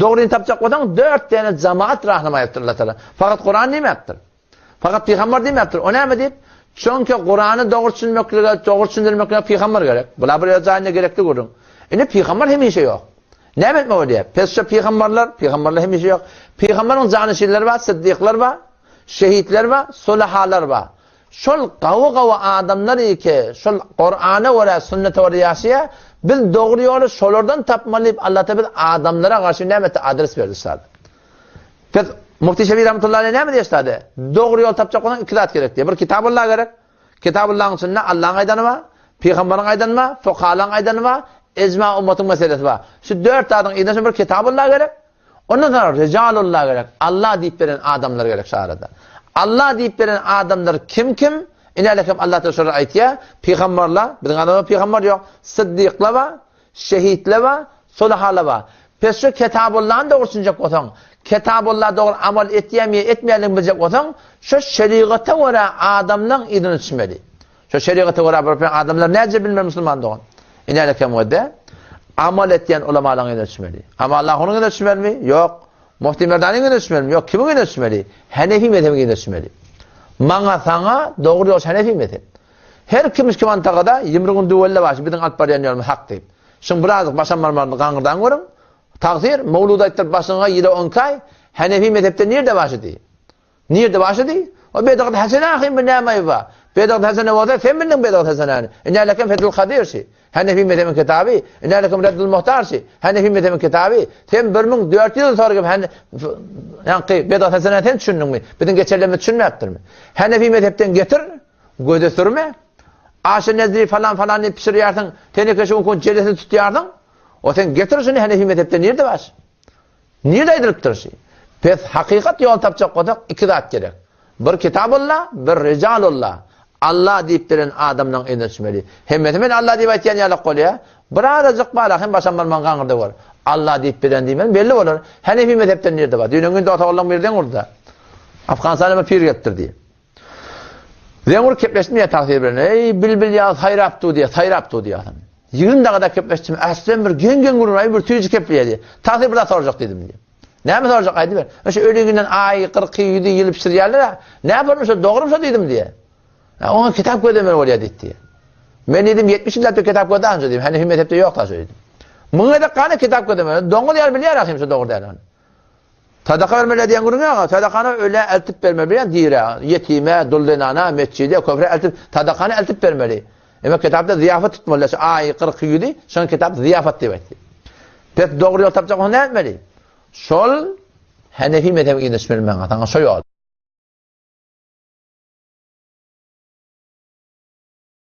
Dogryny tapjak bolsaň, dört däne jamaat rahnama etdir Allah Taala. Fakat Kuran diýmäpdir. Fakat pygamber diýmäpdir. O näme diýip? Çünki Kurany dogry düşünmeklige, dogry düşündirmeklige pygamber gerek. Bular bir öz jaýynda gerekli gürrüň. Indi pygamber hemişe ýok. Näme etmek bolýar? Pes şu pygamberler, pygamberler hemişe ýok. Pygamberiň janyşinleri bar, syddyklar bar, şehitler bar, sulahalar bar. Şol gawy-gawy adamlar ki, şol Kurana görä, sünnete görä ýaşaýar. Biz dogry ýoly şolardan tapmaly diýip Allah Taala biz adamlara garşy näme etdi? Adres berdi şada. Pes Mufti Şebi rahmetullahi aleyh näme diýýär şada? Dogry ýol tapjak bolsaň iki zat gerek diýýär. Bir Kitabullah gerek. Kitabullahyň içinde Allahyň aýdany bar, pygamberiň aýdany bar, fukahalaryň aýdany bar, ejma ummatyň meselesi bar. Şu dört zadyň yzyna şu bir Kitabullah gerek. Ondan soňra Rijalullah gerek. Allah diýip beren adamlar gerek şu arada. Allah diýip beren adamlar kim kim? Ine hem Allah da şolar aýtýar. Pygamberler, biziň adamlar pygamber ýok. Syddyklar bar, şehitler bar, sulahalar bar. Pes şu Kitabullahny dogry düşünjek bolsaň, Kitabullah dogry amal etýärmi ýa etmeýärligini biljek bolsaň, şu şerigata görä adamlaň yzyna düşmeli. Şu şerigata görä bir adamlar näce bilmeli musulman dogan? Ine kem göde amal etýän ulamalaryň yzyna düşmeli. Ama Allahyň yzyna düşmelimi? Ýok. Mufti Merdanyň yzyna düşmelimi? Ýok. Kimiň yzyna düşmeli? Hanefi mezhebiň yzyna düşmeli. Maňa saňa dogry ýol Hanefi mezheb. Her kim kim antagada ýumrugyny düwelle başy biziň alyp barýan ýolumyz hak diýip. Şuň birazjyk başam barmagyny gaňyrdan görüň. Tagsyr, mowlud aýtdyryp başyňa ýyla on iki aý, Hanefi mezhepde nirde başydy? Nirde başydy? O bedagat hasene ahym bu näme aýby bar? Bedagat hasene bolsa sen bildiň bedagat hasenäni. Ine lekem Fethul Kadir şi. Hanefi mezhebiň kitaby. Ine lekem Reddul Muhtar şi. Hanefi mezhebiň kitaby. Sen 1400 ýyl soň gelip ýaňky bedagat hasenäni sen düşündiňmi? Biziň geçenlerimiz düşünmäpdirmi? Hanefi mezhepden getir, göze sürme. Aşa nezri falan falan diýip pişirýärsiň, teneke şu gün jelesini tutýarsyň. O sen getir şuny Hanefi mezhepde nirde bar? Nirde aýdylypdyr şi? Pes hakykat ýol tapjak bolsak iki zat gerek. Bir Kitabullah, bir Rijalullah. Allah diýip beren adamlaryň eline düşmeli. Hemmesi men Allah diýip aýtýan ýalak bolýar. Bir azajyk bar, hem başam barmagyň gaňyrda gör. Allah diýip beren diýmeli belli bolar. Hanefi mezhepden nirde bar? Düýn gün dost oglanlaryň biri deň urdy. Afganistana bir pir gelipdir diýip. Zeňňur kepleşdim diýýär tagsyr bilen. Eý, bilbil ýaly saýrap dur diýýär, saýrap dur diýýär. 20 dagada kepleşdim. Äslen bir geň-geň gürrüň, aý bir tüýji kepleýär diýýär. Tagsyr bir zat sorajak diýdim diýýär. Näme sorajak aýdyber. Şu öliginden aý, kyrky, ýüzi ýyly pişirýärler-ä. Näme bolmuş, dogrumy şo diýdim diýýär. Oňa kitap gözlemeli bolýar diýdi diýýär. Men diýdim 70 ýyllap bir kitap gözle anca diýdim. Hanefi mezhepde ýok da şo diýdim. Muňa gezek gany kitap gözlemeli. Doňuz ýaly bilýär ahym şo dogry däl. Sadaka bermeli diýen gürrüň ýok. Sadakany ölä eltip bermeli bilýän dirä, ýetime, dul zenana, metjide, köprä eltip, sadakany eltip bermeli. Emma kitapda zyýafat tutmaly. Şu aý 40 ýüzi, şoň kitap zyýafat diýip aýtdy. Pes dogry ýol tapjak bolsa näme etmeli? Şol Hanefi mezhebi yzyna düşmeli maňa, saňa şo ýol.